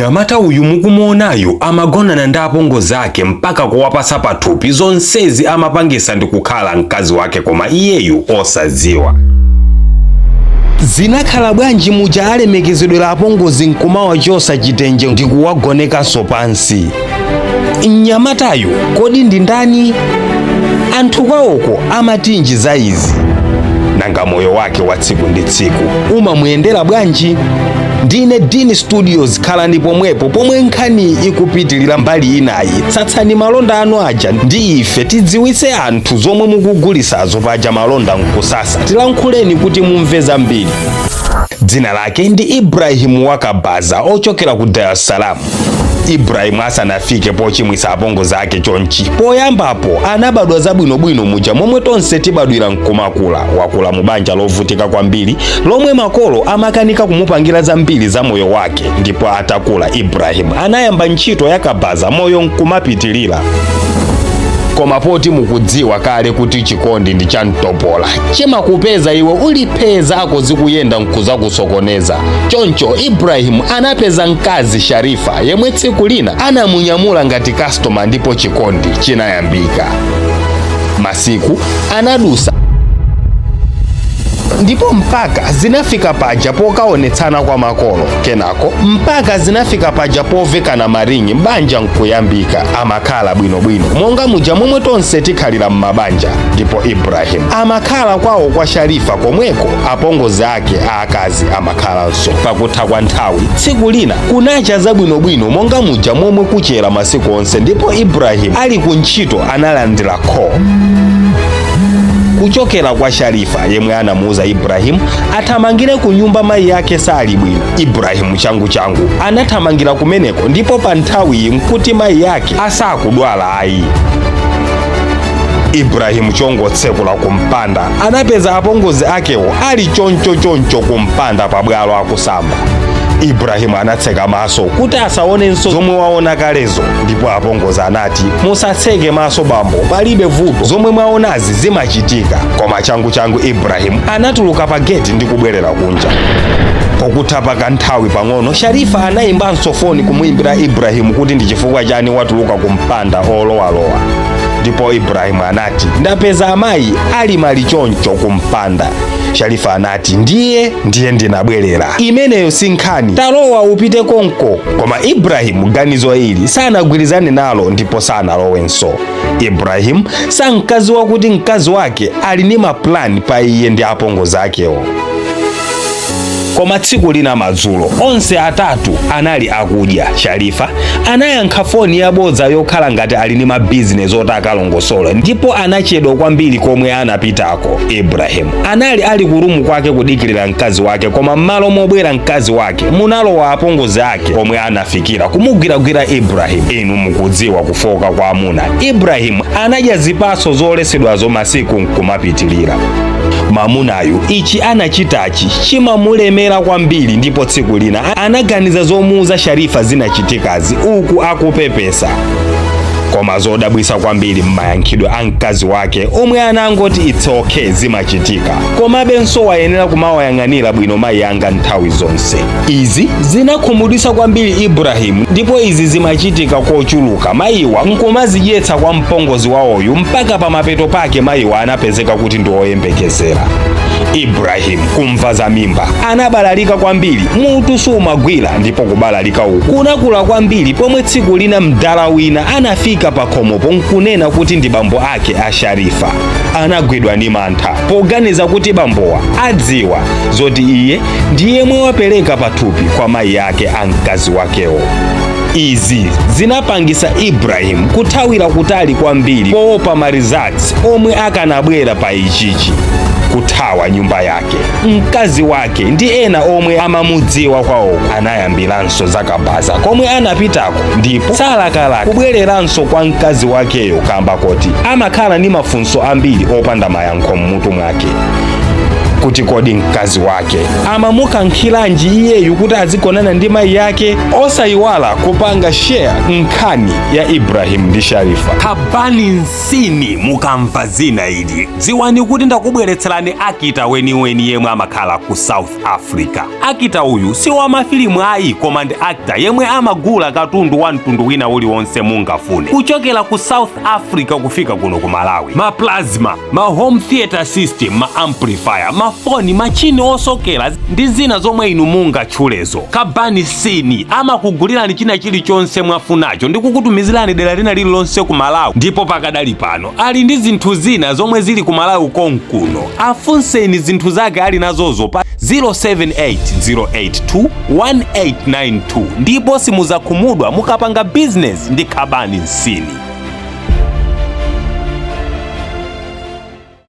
Mnyamata uyu mukumuonayu amagonana ndi apongozi ake mpaka kuwapasa pathupi. Zonsezi amapangisa ndi kukhala mkazi wake, koma iyeyu osadziwa. Zinakhala bwanji muja alemekezedwera apongozi nkumawachosa chitenje ndi kuwagonekanso pansi? Mnyamatayu kodi ndi ndani? Anthu kwawoko amatinji za izi? Nanga moyo wake wa tsiku ndi tsiku umamuyendera bwanji? Ndine Dini Studios, khalani pomwepo pomwe nkhani ikupitilira mbali inayi. Tsatsani malonda anu aja ndi ife, tidziwitse anthu zomwe mukugulisazo. Paja malonda nkusasa, tilankhuleni kuti mumve zambiri. Dzina lake ndi Ibrahimu Wakabaza, ochokera ku Dar es Salaam. Ibrahimu asanafike pochimwisa apongozi ake chonchi, poyambapo anabadwa zabwinobwino muja momwe tonse tibadwira nkumakula. Wakula mu banja lovutika kwambiri lomwe makolo amakanika kumupangira zambiri za moyo wake. Ndipo atakula, Ibrahimu anayamba ntchito yakabaza, moyo nkumapitilira. Koma poti mukudziwa kale kuti chikondi ndi chamtopola, chimakupeza iwe ulipeza ako zikuyenda nkuzakusokoneza. Choncho Ibrahimu anapeza mkazi Sharifa, yemwe tsiku lina anamunyamula ngati kastoma, ndipo chikondi chinayambika. Masiku anadusa ndipo mpaka zinafika paja pokaonetsana kwa makolo, kenako mpaka zinafika paja povekana maringi, banja nkuyambika. Amakhala bwinobwino monga muja momwe tonse tikhalira m'mabanja. Ndipo Ibrahim amakhala kwawo kwa Sharifa komweko, apongozi ake aakazi amakhalanso. Pakutha kwa nthawi, tsiku lina kunacha zabwinobwino monga muja momwe kuchera masiku onse, ndipo Ibrahim ali ku ntchito analandira call kuchokera kwa Sharifa, yemwe anamuuza Ibrahimu athamangire ku nyumba, mayi yake sali bwino. Ibrahimu changu changu anathamangira kumeneko, ndipo pa nthawiyi nkuti mayi yake asakudwala ayi. Ibrahimu chongotsekula kumpanda, anapeza apongozi akewo ali chonchochoncho kumpanda pabwalo akusamba. Ibrahimu anatseka maso kuti asaonenso zomwe waona kalezo, ndipo apongozi anati, "Musatseke maso bambo, palibe vuto, zomwe mwaonazi zimachitika." Koma changu changu Ibrahimu anatuluka pa geti ndi kubwerera kunja. Pokutha pakanthawi pang'ono, Sharifa anayimbanso foni kumuyimbira Ibrahimu kuti ndi chifukwa chani watuluka kumpanda olowalowa, ndipo Ibrahimu anati, "Ndapeza amayi ali mali choncho kumpanda." Sharifa anati, Ndiye ndinabwerera. Imeneyo si nkhani, talowa upite konko." Koma Ibrahimu ganizo ili sanagwirizane nalo ndipo sanalowenso. Ibrahimu sankaziwa kuti mkazi wake ali ndi mapulani pa iye ndi apongozi akewo. Koma tsiku lina madzulo, onse atatu anali akudya, Sharifa anayankha foni yabodza yokhala ngati ali ndi mabizinesi oti akalongosole, ndipo anachedwa kwambiri komwe anapitako. Ibrahim anali ali ku room kwake kudikirira mkazi wake, koma m'malo mobwera mkazi wake, munalowa apongozi ake omwe anafikira kumugwiragwira Ibrahim. Inu mukudziwa kufoka kwa amuna. Ibrahim anadya zipatso zolesedwazo, masiku nkumapitilira. Mamunayu ichi anachitachi chimamulemera kwambiri, ndipo tsiku lina anaganiza zomuuza Sharifa zinachitikazi uku akupepesa. Koma zodabwisa kwambiri m'mayankhidwe a mkazi wake omwe anangoti, "It's okay, zimachitika, komabenso wayenera kumawayang'anira bwino mayi anga nthawi zonse." Izi zinakhumudwitsa kwambiri Ibrahimu, ndipo izi zimachitika kochuluka, mayiwa nkumazidyetsa kwa mpongozi wawoyu, mpaka pamapeto pake mayiwa anapezeka kuti ndi oyembekezera. Ibrahim kumva za mimba anabalalika kwambiri, mutu sumagwira, ndipo kubalalika uku kunakula kwambiri pomwe tsiku lina mdala wina anafika pa khomopo nkunena kuti ndi bambo ake a Sharifa. Anagwidwa ndi mantha poganiza kuti bambowa adziwa zoti iye ndi yemwe wapereka pathupi kwa mayi ake a mkazi wakewo. Izi zinapangisa Ibrahim kuthawira kutali kwambiri poopa ma results omwe akanabwera pa ichichi. Kuthawa nyumba yake, mkazi wake ndi ena omwe amamudziwa kwawo, anayambiranso zakabaza komwe anapitako, ndipo salakalaka kubwereranso kwa mkazi wakeyo kamba koti amakhala ndi mafunso ambiri opanda mayankho mmutu mwake. Kuti kodi mkazi wake amamukankhiranji iyeyu kuti azigonana ndi mayi yake? Osayiwala kupanga share nkhani ya Ibrahim ndi Sharifa. Khabani Nsini, mukamva zina ili dziwani kuti ndakubweretserani actor weniweni yemwe amakhala ku South Africa. Actor uyu si wamafilimu ayi, koma ndi actor yemwe amagula katundu wa mtundu wina uliwonse mungafune kuchokera ku South Africa kufika kuno ku Malawi: ma plasma, ma home theater system, ma amplifier, mafoni, machini osokera ndi zina zomwe inu mungatchulezo. Kabani Sini amakugulirani china chilichonse mwafunacho ndi kukutumizirani dera lina lililonse ku Malawi. Ndipo pakadali pano ali ndi zinthu zina zomwe zili ku Malawi konkuno. Afunseni zinthu zake ali nazozo pa 0780821892 ndipo simudzakhumudwa mukapanga business ndi Kabani Nsini.